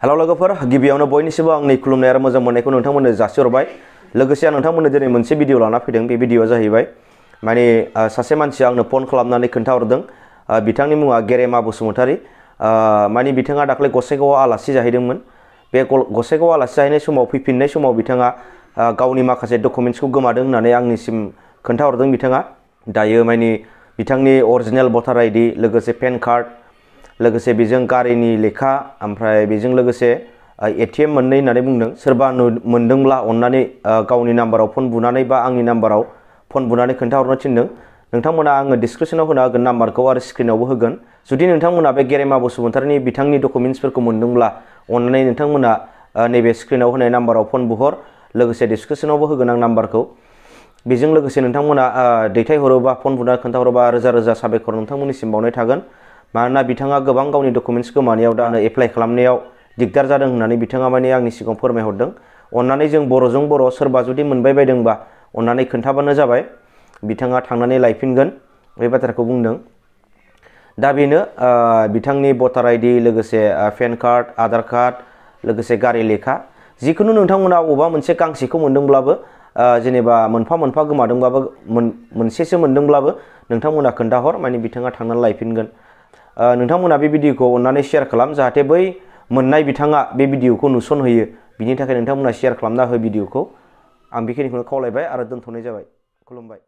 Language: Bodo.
हेलौ लोगोफोर गिबियावनो बयनिसिमबो आंनि खुलुमनाय आरो मोजां मोननायखौ नोंथांमोननो जासिहरबाय। लोगोसे आं नोंथांमोननो दिनै मोनसे भिडिअ लाना फैदों। बे भिडिअआ जाहैबाय माने सासे मानसिया आंनो फन खालामनानै खोन्थाहरदों। बिथांनि मुङा गेरेमा बसुमतारी। माने बिथाङा दाख्लै गसाइगावआव आलासि जाहैदोंमोन। बे गसाइगाव आलासि जाहैनाय समाव फैफिननाय समाव बिथाङा गावनि माखासे डकुमेन्ट्सखौ गोमादों होननानै आंनिसिम खोन्थाहरदों बिथाङा। दायो माने बिथांनि अरिजिनेल भटार आइडि लोगोसे पेन कार्ड लोगोसे बेजों गारिनि लेखा ओमफ्राय बेजों लोगोसे एटिएम मोननै होननानै बुंदों। सोरबा मोनदोंब्ला अननानै गावनि नाम्बाराव फन बुनानै बा आंनि नाम्बाराव फन बुनानै खोन्थाहरनो थिनदों। नोंथांमोना आङो डिसक्रिपसनाव होना होगोन नाम्बारखौ आरो स्क्रिनावबो होगोन। जुदि नोंथांमोना बे गेरेमा बसुमतारीनि बिथांनि डकुमेन्ट्सफोरखौ मोनदोंब्ला अननानै नोंथांमोना नैबे स्क्रिनाव होनाय नाम्बाराव फन बुहर। लोगोसे डिसक्रिपसनावबो होगोन आं नाम्बारखौ। बेजों लोगोसे नोंथांमोना दैथायहरोबा फन बुना खोन्थाहरोबा रोजा रोजा साबायखर नोंथांमोननिसिम बावनाय थागोन। मानोना बिथाङा गोबां गावनि डकुमेन्ट्स गोमानायाव दा एप्लाइ खालामनायाव दिगदार जादों होननानै बिथाङा माने आंनि सिगाङाव फोरमायहरदों। अननानै जों बर'जों बर' सोरबा जुदि मोनबाय बायदोंबा अननानै खोन्थाबानो जाबाय। बिथाङा थांनानै लायफिनगोन बे बाथ्राखौ बुंदों। दा बेनो बिथांनि भटार आइडि लोगोसे पेन कार्ड आधार कार्ड लोगोसे गारि लेखा जिखुनु नोंथांमोना अबेबा मोनसे गांसेखौ मोनदोंब्लाबो जेनेबा मोनफा मोनफा गोमादोंब्लाबो मोनसेसो मोनदोंब्लाबो नोंथांमोना खोन्थाहर माने बिथाङा थांनानै लायफिनगोन। नोंथांमोना बे भिडिअखौ अननानै शेयार खालाम जाहाथे बै मोननाय बिथाङा बे भिडिअखौ नुसनहोयो। बिनि थाखाय नोंथांमोना शेयार खालामना हो भिडिअखौ। आं बेखिनिखौनो खावलायबाय आरो दोनथ'नाय जाबाय। खुलुमबाय।